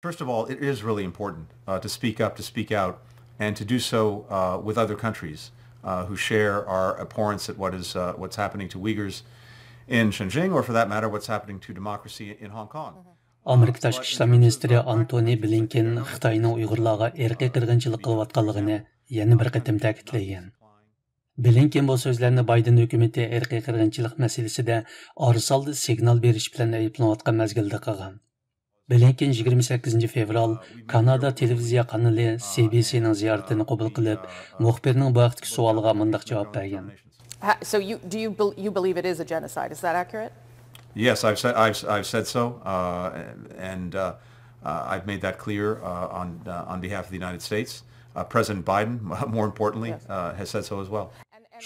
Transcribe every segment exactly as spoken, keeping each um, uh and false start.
First of all, it is really important uh, to speak up, to speak out, and to do so uh, with other countries uh, who share our abhorrence at what is uh, what's happening to Uyghurs in Xinjiang, or for that matter, what's happening to democracy in Hong Kong. ئامېرىكا تاشقى ئىشلار مىنىستىرى ئانتونى بلىنكېن خىتاينىڭ ئۇيغۇرلارغا ئىرقىي قىرغىنچىلىق قىلىۋاتقانلىقىنى يەنە بىر قېتىم تەكىتلىگەن. بلىنكېن بۇ سۆزلەرنى بايدېن ھۆكۈمىتى ئىرقىي قىرغىنچىلىق مەسىلىسىدە ئارىسالدا سىگنال بېرىش بىلەن ئەيىبلىنىۋاتقان مەزگىلدە قىلغان. بلىنكېن يىگىرمە سەككىزىنچى فېۋرال كانادا تېلېۋىزىيە قانىلى سى بى سىنىڭ زىيارىتىنى قوبۇل قىلىپ، مۇخبىرنىڭ بۇ ھەقتىكى سوئالىغا مۇنداق جاۋاب بەرگەن. Ha- So you do you bel- you believe it is a genocide? Is that accurate? Yes, I've said I've I've said so, uh, and uh, uh, I've made that clear uh, on uh, on behalf of the United States. Uh, President Biden, more importantly, uh, has said so as well.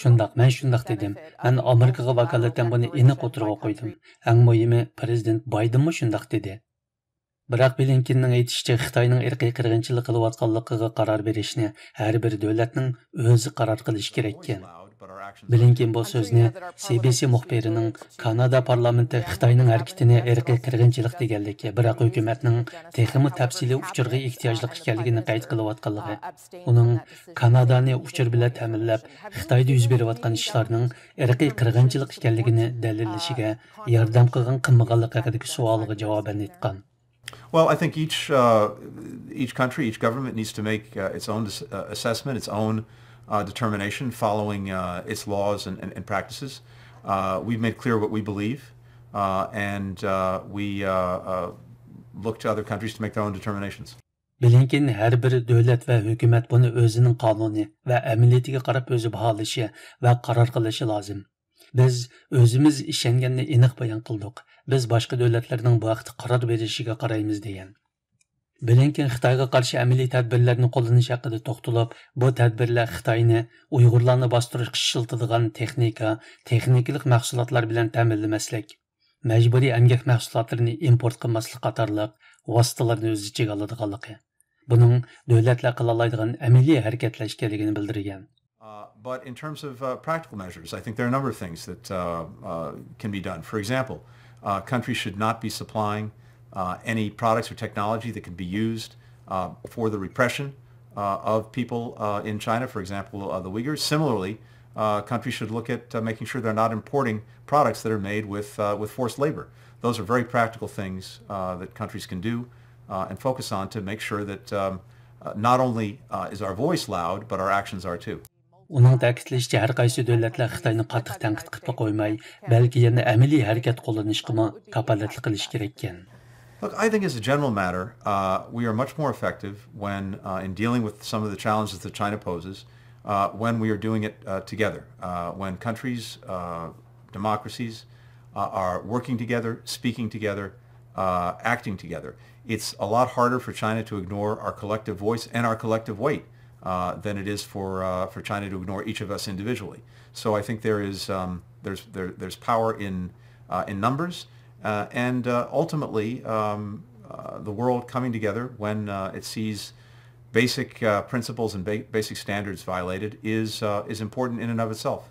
شۇنداق، مەن شۇنداق دېدىم. مەن ئامېرىكىغا ۋاكالىتەن بۇنى ئېنىق ئوتتۇرىغا قويدۇم. ئەڭ مۇھىمى، پرېزىدېنت بايدېنمۇ شۇنداق دېدى. بىراق بلىنكېننىڭ ئېيتىشىچە، خىتاينىڭ ئىرقىي قىرغىنچىلىق قىلىۋاتقانلىقىغا قارار بېرىشنى ھەر بىر دۆلەتنىڭ ئۆزى قارار قىلىشى كېرەككەن. بلىنكېن بۇ سۆزنى سى بى سى مۇخبىرىنىڭ كانادا پارلامېنتى خىتاينىڭ ھەرىكىتىنى ئىرقىي قىرغىنچىلىق دېگەنلىكى، بىراق ھۆكۈمەتنىڭ تېخىمۇ تەپسىلىي ئۇچۇرغا ئېھتىياجلىق ئىكەنلىكىنى قەيت قىلىۋاتقانلىقى، ئۇنىڭ كانادانى ئۇچۇر بىلەن تەمىنلەپ، خىتايدا يۈز بېرىۋاتقان ئىشلارنىڭ ئىرقىي قىرغىنچىلىق ئىكەنلىكىنى دەلىللىشىگە ياردەم قىلغان قىلمىغانلىقى ھەققىدىكى سوئالىغا جاۋابەن ئېيتقان. Well, I think each uh, each country, each government needs to make uh, its own dis- uh, assessment, its own uh, determination, following uh, its laws and, and, and practices. Uh, we've made clear what we believe, uh, and uh, we uh, uh, look to other countries to make their own determinations. بلىنكېن ھەر بىر دۆلەت ۋە ھۆكۈمەت بۇنى ئۆزىنىڭ قانۇنى ۋە ئەمەلىيىتىگە قاراپ ئۆزى باھالىشى ۋە قارار قىلىشى لازىم. بىز ئۆزىمىز ئىشەنگەننى ئېنىق بايان قىلدۇق. بىز باشقا دۆلەتلەرنىڭ بۇ ھەقتە قارار بېرىشىگە قارايمىز، دېگەن. بلىنكېن خىتايغا قارشى ئەمەلىي تەدبىرلەرنى قوللىنىش ھەققىدە توختىلىپ، بۇ تەدبىرلەر خىتاينى ئۇيغۇرلارنى باستۇرۇشقا ئىشلىتىدىغان تېخنىكا، تېخنىكىلىق مەھسۇلاتلار بىلەن تەمىنلىمەسلىك، مەجبۇرىي ئەمگەك مەھسۇلاتلىرىنى ئىمپورت قىلماسلىق قاتارلىق ۋاسىتىلارنى ئۆز ئىچىگە ئالىدىغانلىقى، بۇنىڭ دۆلەتلەر قىلالايدىغان ئەمەلىي ھەرىكەتلەر ئىكەنلىكىنى بىلدۈرگەن. Uh, but in terms of uh, practical measures, I think there are a number of things that uh, uh, can be done. For example, uh, countries should not be supplying uh, any products or technology that can be used uh, for the repression uh, of people uh, in China, for example, uh, the Uyghurs. Similarly, uh, countries should look at uh, making sure they're not importing products that are made with, uh, with forced labor. Those are very practical things uh, that countries can do uh, and focus on to make sure that um, uh, not only uh, is our voice loud, but our actions are too. ئۇنىڭ تەكىتلىشىچە، ھەر قايسى دۆلەتلەر خىتاينى قاتتىق تەنقىد قىلىپلا قويماي، بەلكى يەنە ئەمەلىي ھەرىكەت قوللىنىشقىمۇ كاپالەتلىك قىلىشى كېرەككەن. Look, I think as a general matter, uh, we are much more effective when, uh, in dealing with some of the challenges that China poses, uh, when we are doing it uh, together, uh, when countries, uh, democracies, uh, are working together, speaking together, uh, acting together. It's a lot harder for China to ignore our collective voice and our collective weight uh, than it is for, uh, for China to ignore each of us individually. So I think there is, um, there's, there, there's power in, uh, in numbers, uh, and uh, ultimately um, uh, the world coming together when uh, it sees basic uh, principles and ba- basic standards violated is, uh, is important in and of itself.